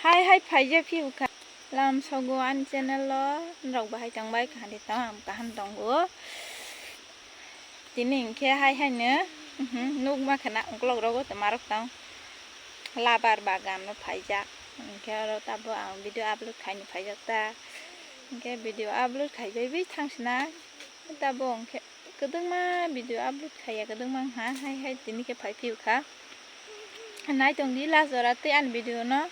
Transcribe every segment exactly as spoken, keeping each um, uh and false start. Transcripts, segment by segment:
Hai hai phaijak phiyokha. Lam sogo ani channel o norok bahai tongbai kaham de tong, ang kaham tongo. Tini hinkhe hai haino, mhm, nukma khana ukolog rogo tongmarok tong. Labar bagan no phaijak. Hinkhe oro tabuk ang video upload khaini phaijak ta. Hinkhe video upload khaibai bai thangsina. Tabuk hinkhe kwdwngma video upload khaiya kwdwngma wngha hai hai tini khe phai phiyokha. Naitongdi last jora tei ani video no.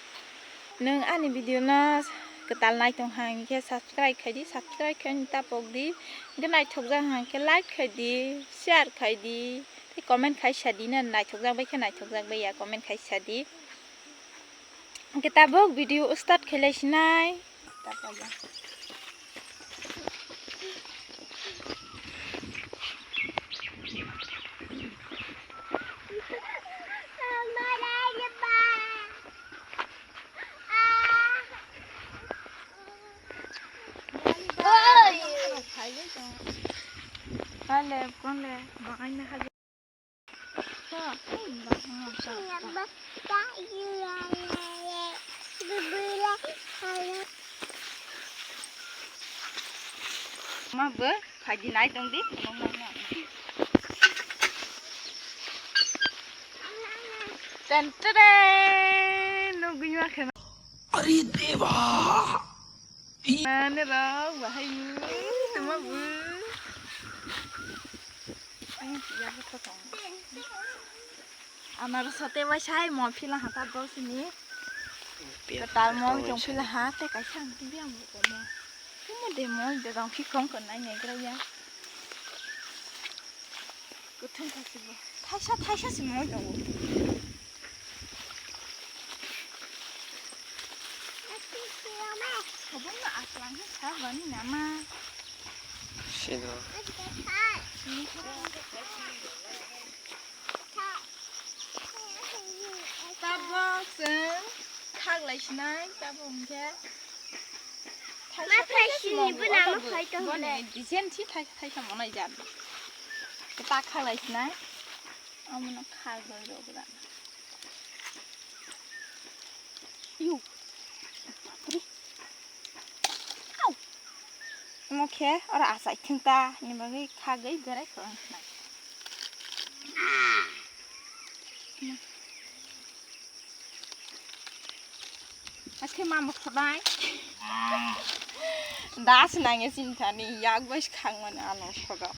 Nwng ani video no kwtal naitong ha hinkhe subscribe khaidi, subscribe khaini tapokdi. Hinkhe naithokjak ha hinkhe like khaidi, share khaidi, tei comment khai sadi, na naithokjak bai khe naithokjak bai ya comment khai sadi. Hinkhe tabuk video start khailai sinai. Hale, konle, bangai na hale. Ma bo phaidi nai tong di. Ten tere nugui ma khema. Are deba. Mane rok bahai mu tuma bu. Ang ya bu thotong. Anaros sate bai sai mo phila ha ta bosni. Katal mo jong phila ha te kaisa ang tibi ang mo. Kumo de mo de dong phi khong ko nai nai gra ya. Kuthum thasi bo. Thaisa thaisa si mo jong. Habang na aslang sa bani nama. Sino. Tabok chwng khaglai sinai, tabok hwnkhe. Ma thaisa phai thaisa sini simo bo, bwna oto ma bo, phai tong boni le. Design si thaisa thaisa monai jan. Ta khaglai sinai. Omono khaglai rw bwna. Yu. Bapre. Au. Omo khe oro achai thung ta, ni bagwi khagwi berai kho ang khnai. Akhe mamo khonai. Das nange sinthani, yak bai khangmani ano sodo.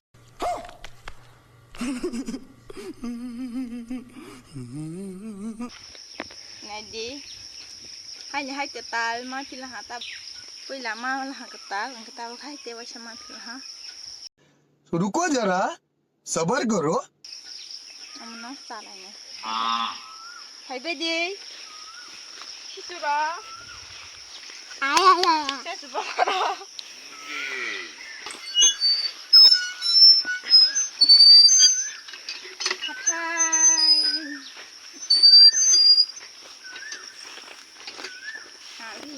Naidi. Haini hai kwtal ma phila ha ta. Puila ma la ha kwtal, ang kwtal khai te waisa ma phila ha. रुको जरा, सबर करो। Amono chalaini. Phaibai di. Sisuro. Ay, ay, ay, ay. Sesuboro. Hathai. Hari.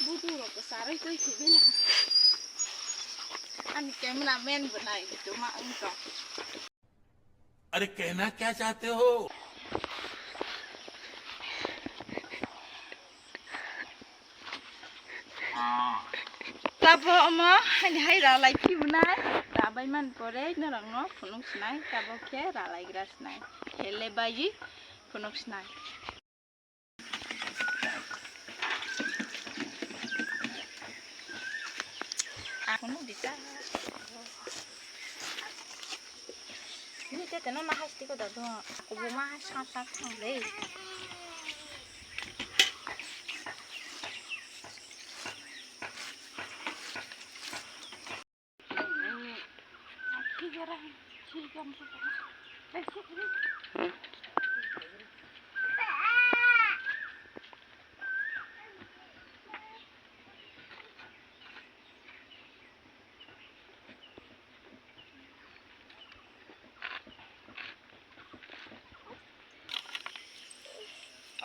Budu rok saroi koi khibila. Ani camera man bo nai gitu ma wngkha. अरे कहना क्या चाहते हो? Tabo omo haini hai ralai phibwnai, rabai man pore norokno phunuk sinai, tabo khe ralaigra sinai, hele bai phunuk sinai. Ako no dita. Ni tete no mahas tiko da do. Ako bo mahas sat sat thang le.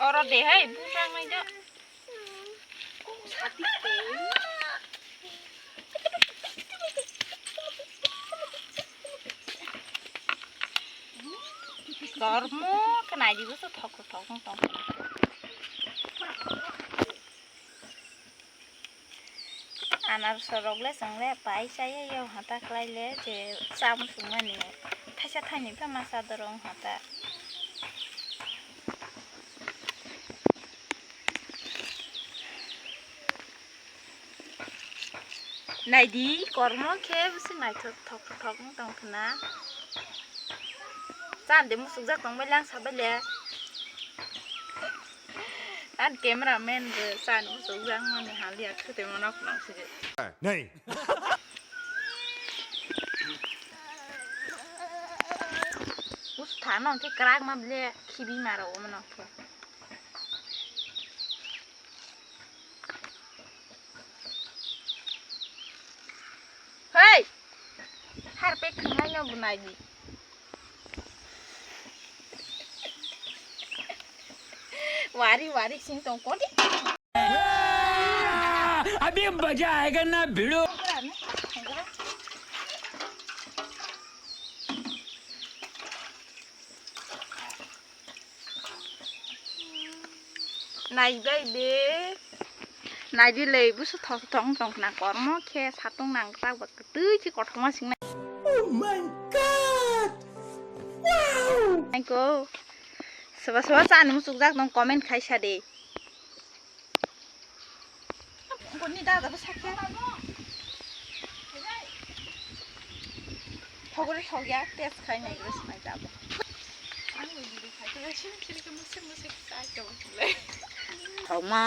Oro de hai, bujang nai do. Kormo khnai di, buso thok thok thok thok. Anaros rok le chwng le pai chaya yo hata khlai le je cha muchung mani thaisa thaini pha ma cha dorong hata. Naidi kormo khe bisi naithok thok thok wng tong khna. Chan de musuk jak tong bai lang sabai le. An camera man bo chan musuk jak mani hali akhte mono khna sidi. Nei. Us thano khe krak ma ble khibi maro mono khe. Hey! Harpek khangnai no bo nai di. Wari wari sing tong kodi. अभी मजा आएगा ना भिड़ो। Naibai de. Naidi lei busu thok thok wng tong khna kormo khe satung nang tak ba twi khe kothoma singnai. Oh my God! Wow! Aiko. Soba soba chani muchuk jak tong comment khai sa de. Boni dada bo sakhe. Thogre thogya test khai nai gre sinai dabo. Ani video khai to sini sini ke musik musik sai to le. Thogma.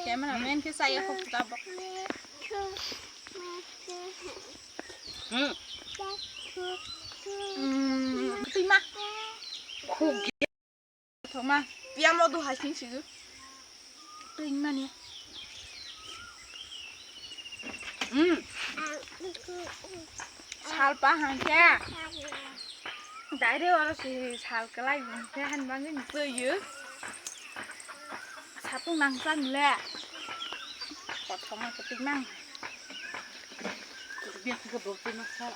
Camera man khe saya kho tabok. Hmm. Hmm, twi ma. Khuk. Thoma, piyam lo do hai sing sigu. Twi mani. Hmm. Sal pa hangke. Daire oro si sal kelai hangke han bangin twi. Satung nang chan le. Kothoma ketik nang. Biar tiga bau twi nang sal.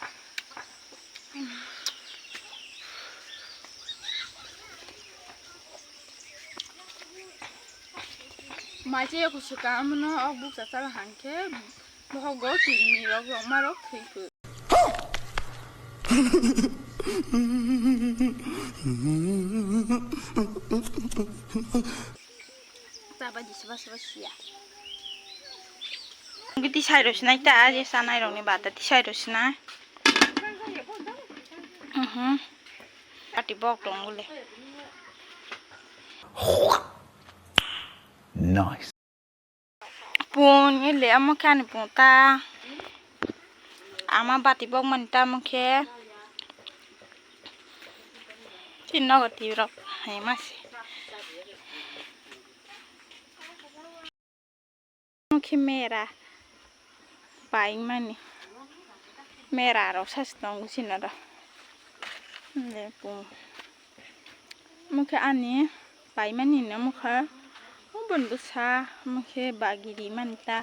Mai se kusu kam no ok buk sa sal hangke bohogo kini rok rok ma rok thwi phu. Tabadi soba soba siya. Ngi tisai rw sinai ta, je sanai rokni bata tisai rw sinai. Mhm. Ati bok tong gule. Nice. Pun ele amo khe ani pun ta. Ama bati bok mani ta amo khe. Tin nogo ti rok hai masi. Omo khe mera paimani, mera rok sachi tongo chini oro. Omo khe ani paimani hinwi omo khe boni bwsa omo khe bagi rimani ta.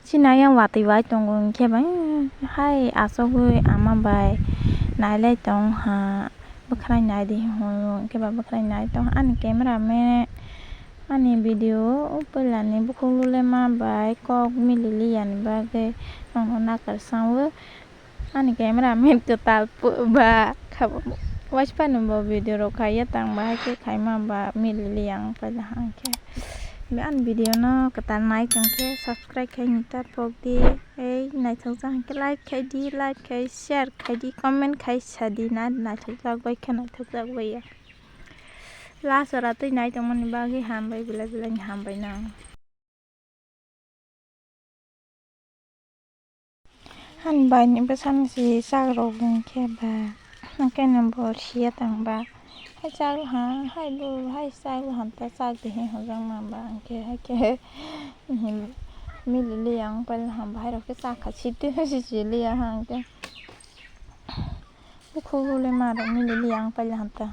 Chini ayang watwi bai tongo, hinkhe bai hai achugwi ama bai nailai tong ha, bwkhwnai naidi hinwi, hinkhe ba bwkhwnai nai tong ha. Ani camera man ani video o puilani bukhuk lulema bai kok milili yani bagwi nono nakar sango. Ani camera man kwtal ba waisphano bo video rok khaiya tang ba, haikhe khaima ba milili yang paila hangkhe. Ani video no kwtal nai tongkhe subscribe khai ni ta pok di. Ei naithok jak hwnkhe like khai di, like khai, share khai di, comment khai sa di, na naithok jak bai khe naithok jak bai ya. Last ora twi nai tongmani bagwi hambai, belai belai ni hambai nang. Hani bai ni bwsani si sak rok hwnkhe ba. Hwnkhe nwng bo siya tang ba, hai chak ha, hai bo, hai chak han ta chak di hinwi hwnjak ma ba, hwnkhe hai khe mili liya wng paila han ba, hai rok khe chak kha sidi si si liya ha hwnkhe. Bukhuk le ma rok mili liya wng paila han ta.